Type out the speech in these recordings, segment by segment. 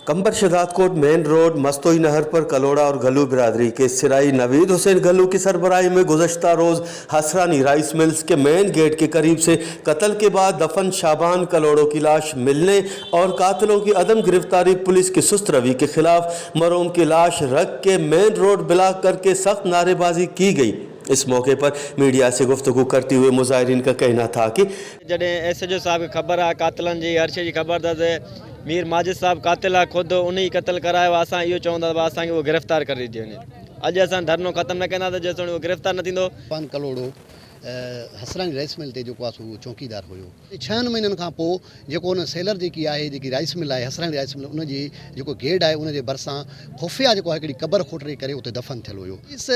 Qambar Shahdadkot main road Mastoi नहर पर कलोड़ा और गलू बिरादरी के सिराई नवीद हुसैन गलू की सरबराही में गुज़श्ता रोज़ हसरानी राइस मिल्स के मेन गेट के करीब से कत्ल के बाद दफन शाबान कलोड़ों की लाश मिलने और कातिलों की अदम गिरफ्तारी, पुलिस की सुस्त रवि के खिलाफ मरहूम की लाश रख के मेन रोड ब्लॉक करके सख्त नारेबाजी की गई। इस मौके पर मीडिया से गुफ्तगू करते हुए मुजाहिरीन का कहना था कि जॾहिं एस एच ओ साहब खे ख़बर आहे क़ातिलनि जी हर शइ जी ख़बर अथसि, मीर माजिद साहब क़ातिल आहे, ख़ुदि उन ई क़तल करायो आहे। असां इहो चऊं था त असांखे उहो गिरफ़्तार करे ॾियो वञे। अॼु असां धरनो ख़तमु न कंदासीं जेसिताईं उहो गिरफ़्तार न थींदो। पान ڪلهوڙو حسراڻي رائيس مل تي جيڪو آهي سو اهو چوڪيدار هيو. ڇهن مهينن کان پوء جيڪو ان سيلر جيڪي آهي جيڪي رائيس مل آهي حسراڻي رائيس مل ان جي جيڪو گيڊ آهي ان جي ڀرسان خفيه جيڪو آهي هڪڙي قبر کوٽري ڪري اتي دفن ٿيل هيو. پوليس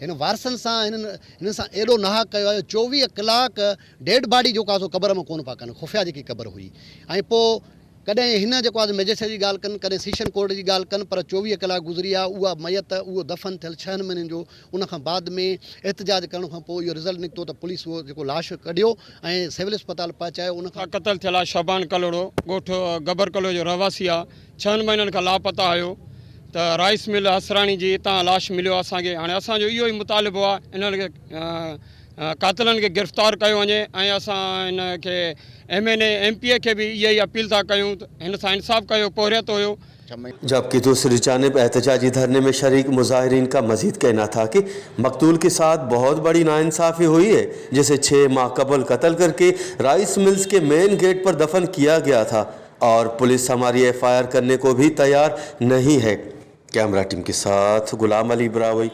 هن وارثن سان هنن هنن سان ايڏو ناحق ڪيو آهي جو 24 ڪلاڪ ڊيڊ باڊي جيڪو آهي سو قبر مان ڪونه پيا ڪن خفيه جيڪي قبر هئي ۽ پوء ڪڏهن هن جيڪو آهي مئجسٽريٽ جي ڳالهه ڪن ڪڏهن سيشن ڪورٽ جي ڳالهه ڪن پر 24 ڪلاڪ گذري ويا اها ميت اهو دفن ٿيل ڇهن مهينن جو ان کان بعد ۾ احتجاج ڪرڻ کان پوء اهو رزلٽ نڪتو ته پوليس اهو جيڪو لاش ڪڍيو ۽ سول اسپتال پهچايو ان کان قتل ٿيل آهي شعبان ڪلهوڙو ڳوٺ گبر ڪلهوڙي جو رهواسي آهي ڇهن مهينن کان لاپتا هيو ته رائيس مل حسراڻي جي اتان لاش مليو اسان کي هاڻي اسان جو اهو ئي مطالبو آهي انهن کي قاتلن کي گرفتار ڪيو وڃي ۽ اسان هن کي M N A M P A کي به اها ئي اپيل ٿا ڪيون ته هن سان انصاف ڪيو پورهيت هيو. जबकि दूसरी जानिब एहतजाजी धरने में शरीक मुजाहिरीन का मजीद कहना था कि मकतूल के साथ बहुत बड़ी नाइंसाफ़ी हुई है, जिसे 6 माह कबल कत्ल करके राइस मिल्स के मेन गेट पर दफन किया गया था और पुलिस हमारी एफ I R करने को भी तैयार नहीं है। कैमरा टीम के साथ गुलाम अली ब्रावई,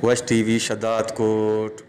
वेस्ट टीवी, शदादकोट।